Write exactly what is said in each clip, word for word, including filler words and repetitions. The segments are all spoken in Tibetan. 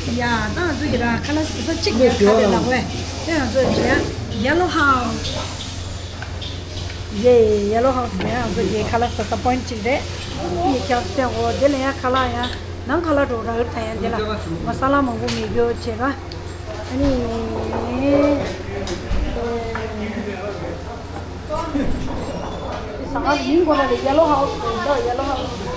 ཡ། ད་ང་ཚོ་གི་ར་ཁ་ལག་ཟ་ས་གཅིག་ཡ་ཁ་ལག་ལ་བས། དེ་ང་ཚོ་ཡ་ཡེ་ལོ་ཧའོ་སི། ཡེ། ཡེ་ལོ་ཧའོ་སི་ནས་ང་ཚོ་གི་ཁ་ལག་ཟ་ས་པོ་ཡིན་ཊི་གཅིག་རེད། ཡེ་ཁྱབ་སྟེ་འོ་དེ་ལ་ཡ་ཁ་ལག་ཡ་ནང་ཁ་ལག་འགྲོ་ར་ཡོད་ད་ཡ་དེ་ལ་མ་ས་ལ་མང་པོ་མེད་རྒྱུ་བྱས་ར། ཨ་ནི། ཟ་ཁང་མིང་གོ་ན་རེད། ཡེ་ལོ་ཧའོ་སི་རེད་འདུག་ཡེ་ལོ་ཧའོ་སི།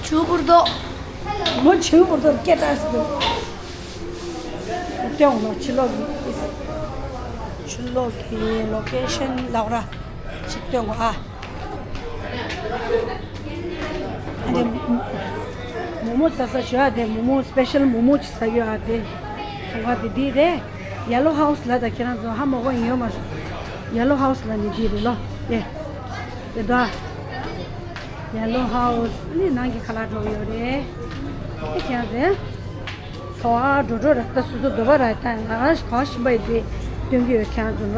ཆུ་བུར་དོ། མོ་ཆུ་བུར་དོ་སྐད་གྲགས་སུ་འདུག་སྟོན་ལོ་ཕྱི་ལོགས་ཀྱི། ཕྱི་ལོགས་ཀྱི་ལོ་ཀེ་ཤན་ལབ་ར་ཅིག་སྟོན་གོ་ཨ། ཨ་ནི་མོ་མོ་ཟ་ས་ཞུ་ཨ་དེ་མོ་མོ་སི་པེ་ཤལ་མོ་མོ་ཅིག་ཟ་ཡོད་ཨ་དེ། ཚོང་ཁང་དེ་འདི་རེད། ཡེ་ལོ་ཧའོ་སི་ལ་ད་ཁྱེད་རང་ཚོ་ཧ་མ་གོ་ཡིན་ཡོད་མ་རེད། ཡེ་ལོ་ཧའོ་སི་ལ་ནི་འདི་རེད་ལོ། དེ། དེ་ད། ཡེ་ལོ་ཧའོ་སི་ནི་ནང་གི་ཁ་ལག་འགྲོ་ཡོད་རེད། དེ་ཁྱེད་རང་ཚོ། ག་བ་འགྲོ་འགྲོ་ར་ད་སོ་སོ་འདོད་པ་ར་ད་ང་རང་ག་བ་ཞིམ་པ་ཡིན་དེ་སྟོན་གྱི་ཡོད་ཁྱེད་རང་ཚོ་ར།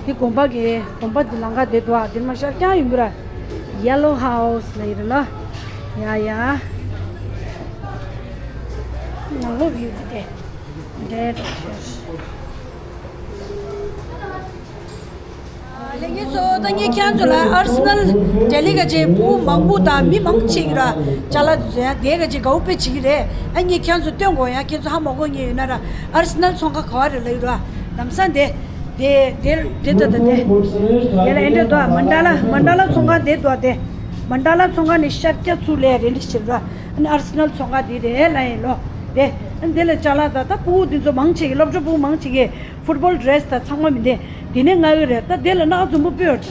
དེ་དགོན་པ་གི་དགོན་པ་དེ་ལམ་ཁ་དེ་འདུག་ཨ་དེ་མ་ཤར་རྐྱང་ཡོང་གི་ར། ཡེ་ལོ་ཧའོ་སི་ལ་ཡིན་ར་ལ། ཡ་ཡ། ནང་ལོགས་བིའུ་དེ་དེ། འདྲེ་འགྲོ་ཤར། ལྷན་རྒྱས་ཚོ་ད་ངས་ཁྱེད་ཚོ་ལ་ཨར་སི་ནལ་ཌེ་ལི་ག་ཅེ་བུ་མང་པོ་དང་མི་མང་ཆེ་གི་ར་ཅ་ལག་དེ་ཚོ་ཡང་དེ་ག་ཅེ་དགའ་བོ་དཔེ་བྱེད་ཀྱི་རེད། ཨ་ངས་ཁྱེད་ཚོ་སྟོན་དགོས་ཡང་ཁྱེད་ཚོ་ཧ་མ་གོ་ངེས་ཡོད་ན་ར་ཨར་སི་ནལ་ཚོང་ཁང་ག་བ་རེད་ལབ་ཡོད་ར་ལམ་སང་དེ་དེ་དེ་དེ་ད་ད་དེ་དེ་ལ་ཨེ་འདྲ་དོ་མན་ཌ་ལ་མན་ཌ་ལ་ཚོང་ཁང་དེ་དོ་དེ་མན་ཌ་ལ་ཚོང་ཁང་ནས་ཤར་རྒྱག་ཚུར་ལ་རེད་འདྲ་བྱེད་ར། ཨ་ནི་ཨར་སི་ནལ་ཚོང་ཁང་དེ་རེད་ལབ་ཡིན་ལོ། དེ་ཨ་ནི་དེ་ལ་ཅ་ལག་ད་ད་ཕྲུ་གུ་དེ་ཚོ་མང་ཆེ་གི་སློབ་གྲྭ་ཕྲུ་གུ་མང་ཆེ་གི་ཕུཊ་བོལ་ཌི་རེ་སི་དང་ཚང་མ་མི་འདེ། དེ་ནས་ང་གི་རེད་ད་དེ་ལ་སྣག་འཛོམས་པོ་སྤོས་ཡོད་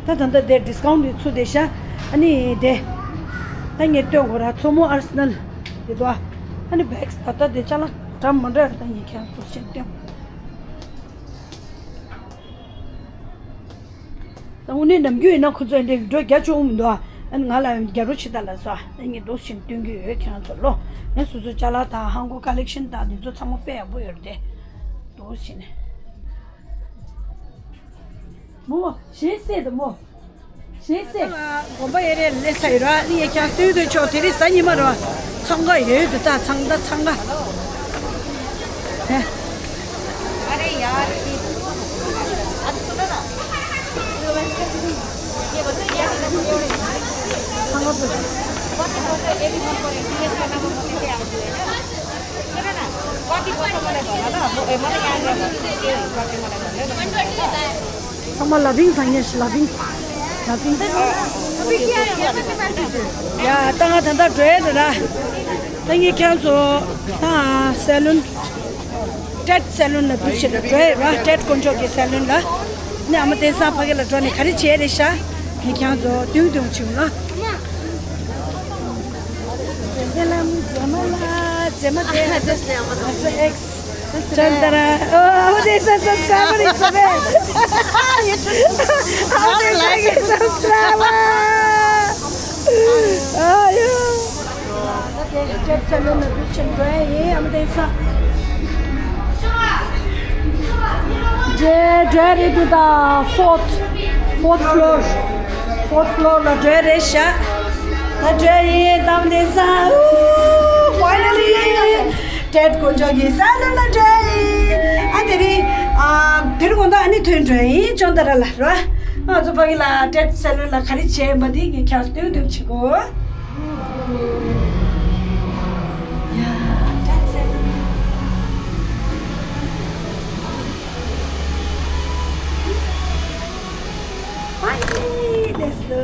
ད། ད་ད་ལྟ་དེ་ཌི་སི་ཀའུན་ཊི་ནས་ཚུར་བསྡད་ཤག་ཨ་ནི་དེ། ད་ངས་སྟོན་དགོས་ར་མཚོ་མོ་ཨར་སི་ནལ་དེ་དོ། ཨ་ནི་བེག་སི་ད་ལྟ་དེ་ཅ་ལག་འདྲ་མི་འདྲ་རེད་ད་ངས་ཁྱེད་རང་ཚོར་ཕྱིན་སྟོན། ད་དངོས་གནས་ནམ་རྒྱུན་ཡིན་ན་ཁོ་ཚོ་འདྲ་བི་ཌི་ཡོ་རྒྱ་ཆོག་མི་འདུག་ཨ་ནི་ང་ལ་རྒྱ་རོ་ཆེ་ད་ལ་སོ་ཨ་ངས་འདུག་ཕྱིན་སྟོན་གྱི་ཡོད་ཁྱེད་རང་ཚོར་ལོ། ངས་སོ་སོ་ཅ་ལག་དང་ཧང་གོ་ཀ་ལེག་ཤན་དང་དེ་ཚོ་ཚང་མ་དཔེ་ཡག་པོ་ཡོད་རེད་དེ། འདུག་ཕྱིན། མོ། ཞེས་ཟེར་དུ་མོ། ཞེས་ཟེར། དགོན་པ་ཡེ་རེ་ལས་ཚ་ཡོད་ར་ནི་ཡེ་ཀྱང་སྟོན་དུ་ཆོག་དེ་རིང་གཟའ་ཉི་མ་ར། འཚང་ཁ་ཡོད་དུ་ད་འཚང་ད་འཚང་ཁ། ཨ་རེ་ཡ། འཚང་ཁ་པོ། ཚང་མ་ལ་བིང་ས་ངེས་ཤི་ལ་བིང་། ལ་བིང་་། ཡ་ད་ང་ད་ལྟ་འགྲོ་ཡས་རེད་ར། ད་ངས་ཁྱེད་ཚོ་ད་སེ་ལུན། ཊེད་སེ་ལུན་ལ་འདུག་ཕྱིན་འགྲོ་ཡས་ར་ཊེད་དཀོན་མཆོག་གི་སེ་ལུན་ལ། ནི་ཨ་མ་བསྟན་སང་ཕ་གི་ལ་འགྲོ་ནས་ག་རེ་བྱས་རེད་ཤག་ངས་ཁྱེད་ཚོ་དུང་དུང་བྱུང་ལ། རྫས་ལ་མི་རྫས་མ་ལ་རྫས་མ་དེ་རྫས་ལ་མ་རྫས་ཨེག་སི་ཅན་ད་ར། ཨོ་ཨོ་དེ་ས་སབ་སི་ཀ་རའེབ་རེད་ཟེར་བས། ཨོ་དེ་ས་གི་སབ་སི་ཀ་རའེབ་ཨ་ཡོ། ད་དེ་ཅེབ་ཚ་ལོ་ན་དུ་ཆེན་འགྲོ་ཡ་ཡིན་ཨ་མ་དེ་ས། འགྲོ་འགྲོ་རེད་འདུག་ད་ཕོར་ཐི་ཕོར་ཐི་ཕློར་ཕོར་ཐི་ཕློར་ལ་འགྲོ་རེད་ཤག་ད་འགྲོ་ཡིན་གཏམ་དེ་ས། ཨུ་ཕའི་ནལ་ལི་ཊེད་དཀོན་མཆོག་གི་སེ་ལུན་ལ་འགྲོ་ཡིན། ཨ་དེ་རིང་ཨ་དེ་རིང་དགོང་དག་ཨ་ནི་ཐོན་འགྲོ་ཡིན་ཅོན་ཏ་ར་ལ་ར། ང་ཚོ་ཕ་གི་ལ་ཊེད་སེ་ལུན་ལ་ག་རེ་བྱས་ཡིན་པ་དེ་ངས་ཁྱེད་ཚོ་སྟོན་སྟོན་བྱེད་དགོས། ཡ་ཊེད་སེ་ལུན། ཕའི་ནལ་ལི་ལེ་སི།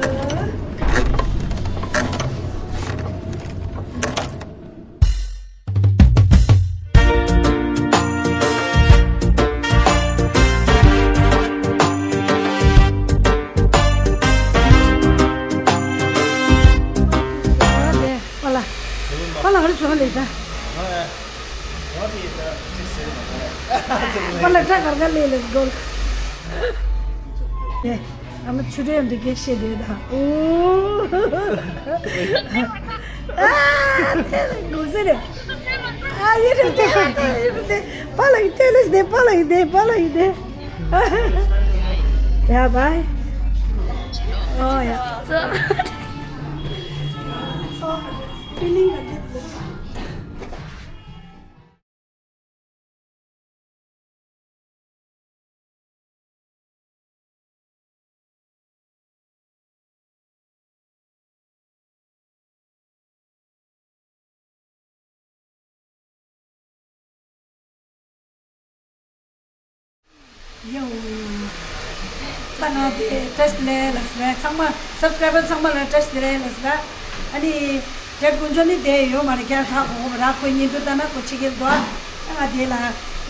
པ་ལ། པ་ལ་ག་རེ་བྱུང་ལེ་ད། པ་ལ་ཁྲ་གར་གར་ལེ་ལེ་སྒོར། ཨ་མ་ཆུ་དྲོད་འདི་སྐད་བཤད་དེ་ད། ཨོ། ཨ་དེ་དགོས་ཟེར་རེད། ཨ་ཡེ་རེད་དེ་ཨ་ཡེ་རེད་དེ། པ་ལ་ཡི་དེ་ལེས་དེ་པ་ལ་ཡི་དེ་པ་ལ་ཡི་དེ། ཡ་བའི། ཨོ་ཡ། Feeling a little. ཡོ། ད་ང་དེ་བཀྲ་ཤིས་བདེ་ལེགས་ལ་ཟེར། ཚང་མ་སབ་སི་ཀ་རའི་བར་ཚང་མ་ལ་བཀྲ་ཤིས་བདེ་ལེགས་ལ་ཟེར། ཨ་ནི་ཇེབ་དཀོན་མཆོག་ནི་དེ་ཡོད་མ་རེད། ཁྱེད་ཚོ་གོ་གོ་ར། ཁོའི་བརྙན་ཐུང་ལྟ་ན་ཁོ་ཕྱི་རྒྱལ་འདུག་ཨ། ང་དེ་ལ་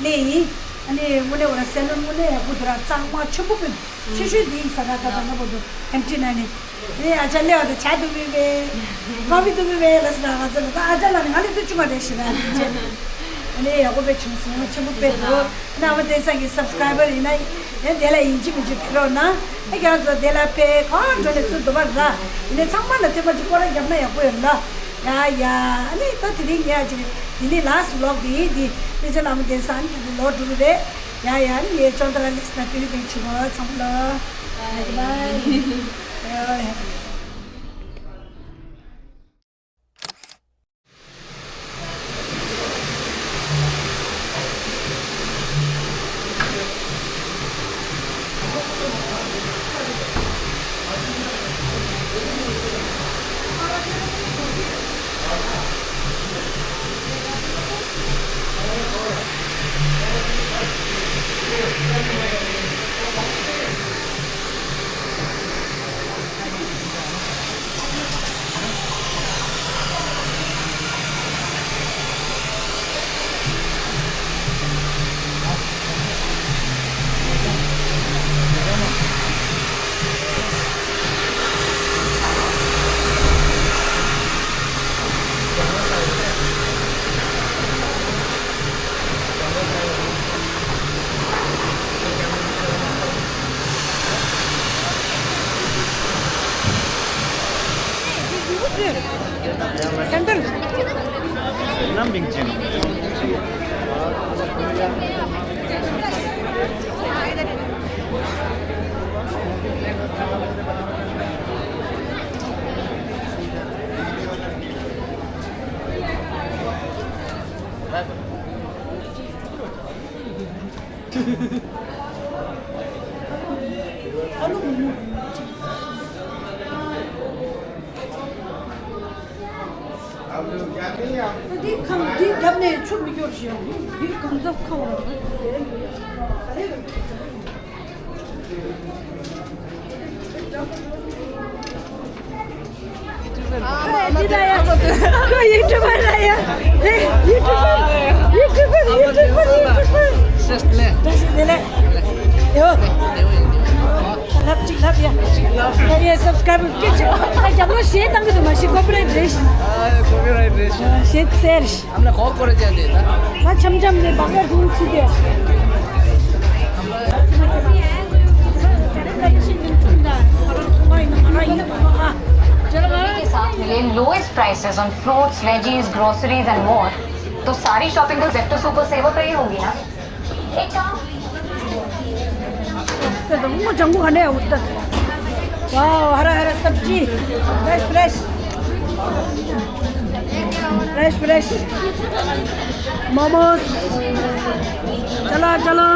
སླེབས་ཡིན། ཨ་ནི་དངོས་གནས་འོ་ར་སེ་ནོ་དངོས་གནས་ཡག་པོ་འདུག་ར། གཙང་མ་ཆེན་པོ་དཔེ་ཆེ་ཤོས་དེ་ཡིན་ས་ར། ད་ད་ན་པོ་འདུག་ཨེམ་ཊི་ན་ནི། ཨ་ནི་ཨ་ཅག་སླེབས་པ་དང་ཇ་འཐུང་གི་མེད། ཀོ་ཕི་འཐུང་གི་མེད་ལ་ཟེར། ང་ཚོ་ལ་ད་ཨ་ཅག་ལ་ནི་ང་ལ་འདི་བཅུག་མ་རེད་ཞེས་ན། ཨ་ནི་ཡག་པོ་དཔེ་བྱུང་སོང་། ཆེན་པོ་དཔེ་འདུག་ཨ་ནི་ཨ་མ་བསྟན་སངས་ཀྱི་སབ་སི་ཀ་རའི་བར་ཡིན་ན་ཡང་དེ་ལ་ཡིན་གཅིག་མིན་གཅིག་ཕེབས་རོགས་གནང་། ཨ་ཁྱེད་ཚོ་དེ་ལ་ཕེབས། གང་འགྲོ་ནས་སུ་འདུག་པ་ར། ཡིན་ནའི་ཚང་མ་ལ་ཐེངས་མ་གཅིག་སྐོར་ར་བརྒྱབ་ན་ཡག་པོ་ཡོད་ལ། ཡ་ཡ། ཨ་ནི་ད་དེ་རིང་ངས་ཨ་ཅིག་དེ་ནི་ལ་སི་ཊི་བི་ལོག་དེ་ཡིན། དེ་དཔེ་ཆ་ལ་ཨ་མ་བསྟན་སངས་ཀྱི་ལོག་འགྲོ་གི་རེད། ཡ་ཡ། ཨ་ནི་ངས་ཅོང་ཏ་ར་ལིས་ན་ཏུ་རི་ཏིང་ཆུ་བ་ཚང་མ་ལ། Bye bye. འདི་ཁམ་འདི་བརྒྱབ་ནས་ཆུ་མི་སྐྱོར་ཞིག་འདི་གང་ཚབ་ཁམ་ར། ཁོ་ཡུ་ཊུབ་པར་ར་ཡ། ཡུ་ཊུབ་པར། ཡུ་ཊུབ་པར། ཡུ་ཊུབ་པར། ཡུ་ཊུབ་པར། བཀྲ་ཤིས་བདེ་ལེགས། ཡོ། ལབ་ཅིག་ལབ་ཡ། ཡ་ཡ། སབ་སི་ཀ་རའིབ་སྐད་ཅིག་ཨ། རྒྱབ་ལོགས་གཞས་བཏང་གི་འདུག་མ་གཞི་ཀོ་པི་རའིཊ་རེད། ཨ། ཀོ་པི་རའིཊ་རེད། གཞས་ཟེར། ཨ་མ་ལ་གོ་ཀོ་རེ་ཅན་དེ་ད། ད་འཆམ་འཆམ་རེད། སྦག་སྦག་རུང་ཆི་དེ། के साथ मिले lowest prices on fruits, veggies, groceries and more, तो सारी शॉपिंग तो जेप्टो सुपर सेवर पे ही होगी ना? एक काम वाह, हरा हरा सब्जी, fresh fresh, fresh fresh, momos. चलो चलो।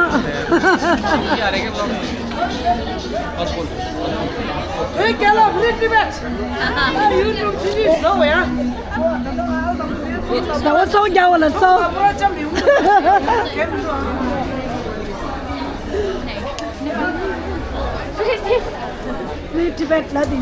ए, क्या लो, फ्री टिकट। YouTube चीज़ सो यार। ད་འོ་ཚོགས་རྒྱག་འོ་ལ་ཚོགས། Free Tibet ལ་དེ།